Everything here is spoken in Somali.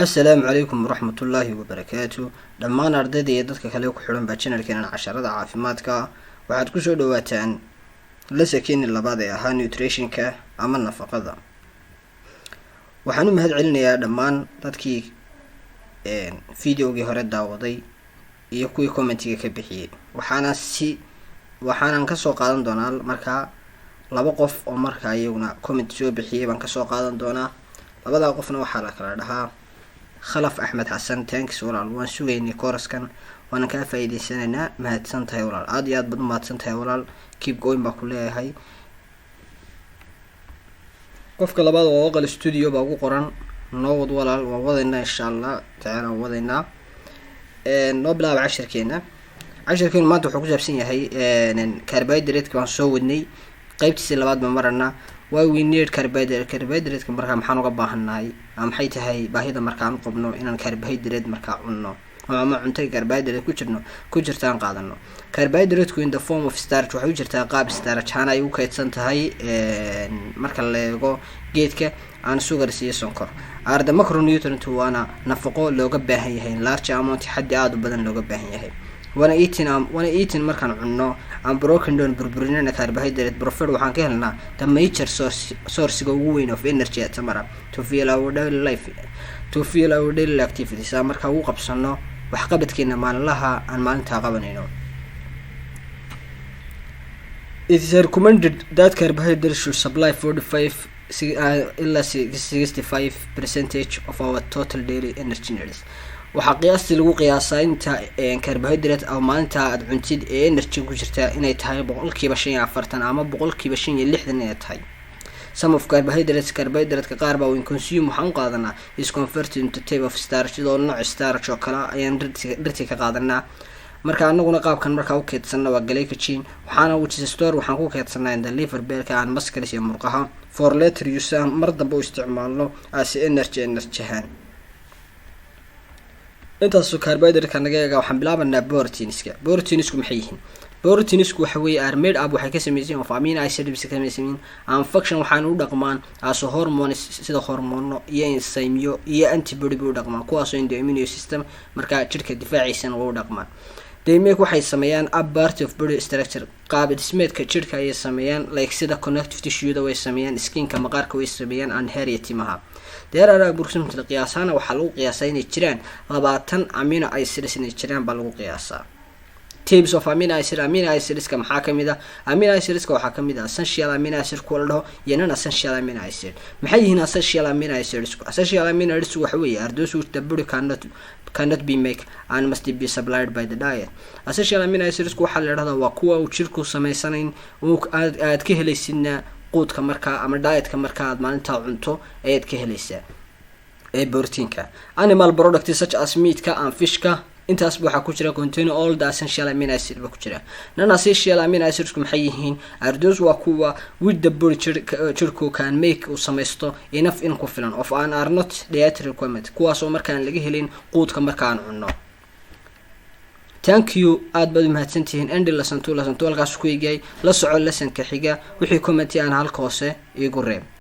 Assalaamu calaykum waraxmatullaahi wabarakaatu. Dhammaan ardayda iyo dadka kale ku xidhan baa channelkeenan Casharada Caafimaadka, waxaad kusoo dhawaataan lessonkeeni labaad ee ahaa nutritionka ama nafaqada. Waxaan u mahad celinayaa dhammaan dadkii videogii hore daawaday iyo kuwii commentiga ka bixiyey. Waxaanan kasoo qaadan doonaa markaa laba qof oo markaa iyaguna comment soo bixiyey baan kasoo qaadan doonaa. Labadaa qofna waxaa la kala dhahaa Khalaf Axmed Xasan. Thanks walaal, waan sugaynay coursekan, waanan kaa faa-iideysanaynaa. Mahadsan tahay walaal, aada iyo aad baad umahadsan tahay walaal. Keep going baa ku leeyahay. Qofka labaad oo Oqal Studio baa ugu qoran. Noo wad walaal, waan wadaynaa, insha Allah tacaala waan wadaynaa. Noo bilaaba cashirkeena. Cashirkeenu maanta wuxuu ku saabsan yahay carbohydrate. Baan soo wadnay, qeybtiisii labaad baan maranaa. Why we need carbohydrate? Carbohydrate markaa maxaan uga baahannahay? Maxay tahay baahida markaan u qabno inaan carbohydrate markaa cunno ama cunto carbohydrate ku jirno ku jirta aan qaadano? Carbohydrate-ku in the form of starch, waxay u jirtaa qaab starch ahaan ay u kaydsan tahay marka la eego geedka aan sugars iyo sonkor. Are the macronutrient, waana nafaqo looga baahan yahay large amount, xaddi aada u badan looga baahan yahay. When eating, markaan cunno, and broken down, burburinana, carbohydrate provide, waxaan ka helnaa the major source, sourcega ugu weyn of energy at tamara to fuel our daily life, to fuel our daily activities, aan markaa ugu qabsano waxqabadkeena maalinlaha aan maalintaa qabanayno. It is recommended that carbohydrate should supply 45 ilaa 65 percentage of our total daily energy needs. Waxaa qiyaastii lagu qiyaasaa inta carbohydrate ama maalinta aada cuntid ee energy ku jirta inay tahay 45% ama 65% inay tahay. Some of carbohydrates, carbohydrate qaar baa, when consume, waxaan u qaadanaa, is converted into type of starch, sidoo nooc starch oo kale ayaan dhirti ka qaadanaa. Marka anaguna qaabkan markaa u keedsanna waa glycogen, waxaana which is store, waxaan ku keedsanaa in the liver, beerka, and muscles, iyo murqaha, for later use, aan mar dambe u isticmaalno as energy, energy ahaan. Intaasoo carbohydrate naga eega, waxaan bilaabanaa proteinska. Proteinsku maxay yihiin? Proteinsku waxa weeye are made up, waxay ka samaysan of amino acids ka samaysan yihiin, and function, waxaan u dhaqmaan as hormones, sida hormoono iyo enzymeyo iyo antibody bay u dhaqmaan, kuwaasoo in the immune system, markaa jidhka difaaciisana waa u dhaqmaan. They make, waxay sameeyaan, up part of body structure, qaab dhismeedka jidhka ayay sameeyaan, like sida connective tissue-da way sameeyaan, skinka, maqaarka way sameeyaan, and hair, iyo timaha. There are approximately, qiyaasaana waxaa lagu qiyaasaa inay jiraan 20 amino acids inay jiraan baa lagu qiyaasaa. Types of amino acid. Amino acidska maxaa kamid ah? Amino acidska waxaa kamid ah essential amino acid kuwa la dhaho iyo non essential amino acid. Maxay yihiin essential amino acidsku? Essential amino acids waxa weeye are those which the body cannot be make and must be supplied by the diet. Essential amino acidsku waxaa la idhahdaa waa kuwa uu jirku samaysanayn, aad ka helaysidna quudka markaa ama dietka marka aad maalintaa cunto ayaad ka helaysaa ee proteinka. Animal products such as meatka and fishka, intaasba waxaa ku jira, contain all the essential amino acid ba ku jira. Non essential amino acidsku maxay yihiin? Are those, waa kuwa, which the body, jirku, can make, uu samaysto, enough, in ku filan, of and are not dietary requirement, kuwaas oo markaan laga helin quudka markaan cunno. Thank you, aada baad umahadsantihiin. End lesson two. Lesson two halkaas ku eegayay. La soco lessonka xiga. Wixii comment aan halka hoose iigu reeb.